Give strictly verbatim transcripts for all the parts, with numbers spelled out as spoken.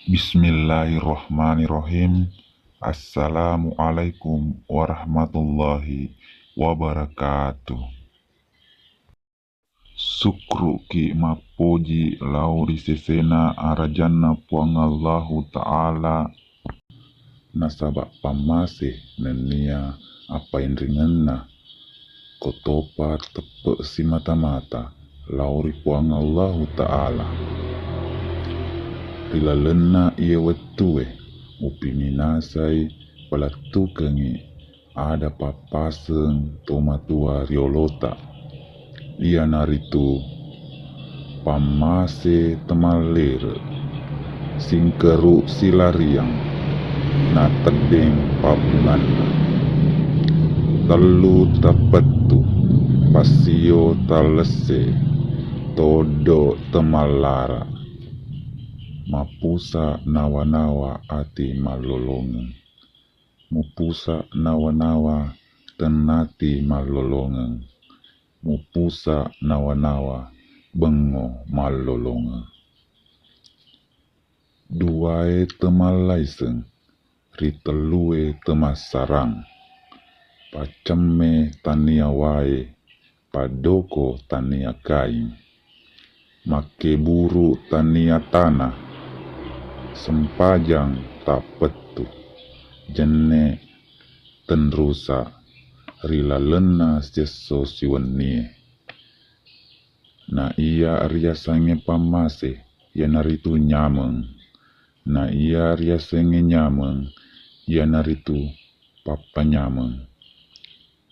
Bismillahirrahmanirrahim. Assalamualaikum warahmatullahi wabarakatuh. Sukru'ki mappoji lao ri sesena arajanna Puang Allahu Ta'ala, nasaba pammase nennia appainringenna, kotopa teppe simata-mata lao ri Puang Allahu Ta'ala. Ri lalenna iye wettue, upiminasai palettukengngi ada pappaseng tomatua riolota, iyanaritu pammase temallere, singkeru silariang, nateddeng pabbunganna. Tellu tapettu, passio tallesse, toddo temallara, mapusa nawa-nawa ati mallolongeng. Mupusa nawa-nawa tennati mallolongeng, mupusa nawa-nawa bengngo mallolongeng. Duae temallaiseng, ri tellue temassarang. Paccemme tania wae, paddoko tania kaing, makkeburu tania tana, sempajang tapettu, jenne tenrusa ri lalenna siesso siwennie. Na iya riasengnge pammase, iyanaritu nyameng. Na iya riasengnge nyameng, iyanaritu pappanyameng.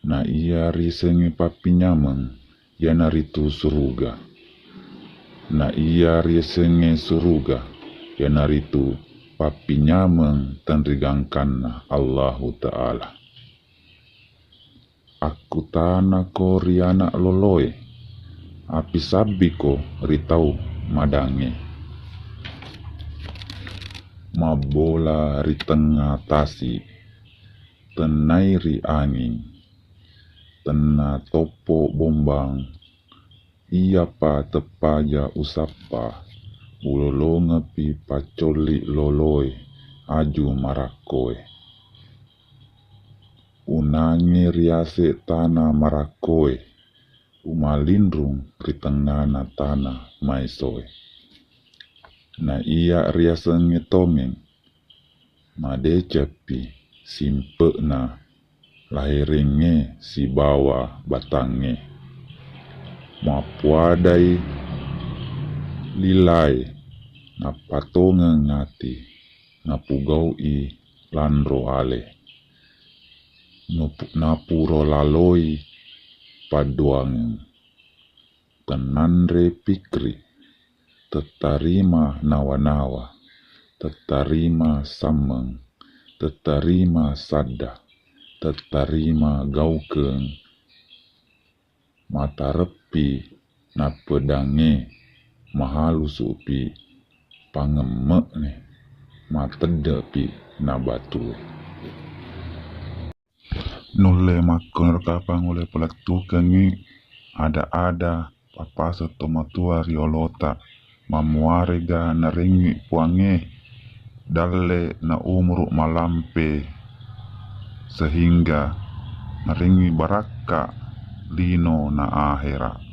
Na iya riasengnge pappinyameng, iyanaritu suruga. Na iya riasengnge suruga, iyanaritu pappinyameng tenrigangkanna Allahu Ta'ala. Akkutanako ri ana loloe, apisabbiko ri tau madangnge. Mabbola ri tengnga tasi, tennai ri anging, tenna toppo bombang, iyapa teppaja usappa, ulolongepi paccolli loloe aju marakkoe. Unangnge riase tana marakkoe, umalinrung ri tengngana tana maesoe. Na iya riasengnge tongeng, madeceppi simpe'na laherengnge sibawa batangnge. Mappuadai lilae, nappatongeng ati, napugau'i lanro ale. Nupu-, napuro laloi paddoangeng. Tennanre pikri, tettarima nawa-nawa, tettarima sammeng, tettarima sadda, tettarima gaukeng, matareppi nappedangnge, mahalusu'pi pangemme'ne, matedde'pi nabatue. Nulle makkuniro kapang ulle palettukengngi ada-ada pappaseng tomatoa ri olota, mammuarega narengngi Puangnge dalle na umuru malampe, sehingga narengngi barakka lino na ahera.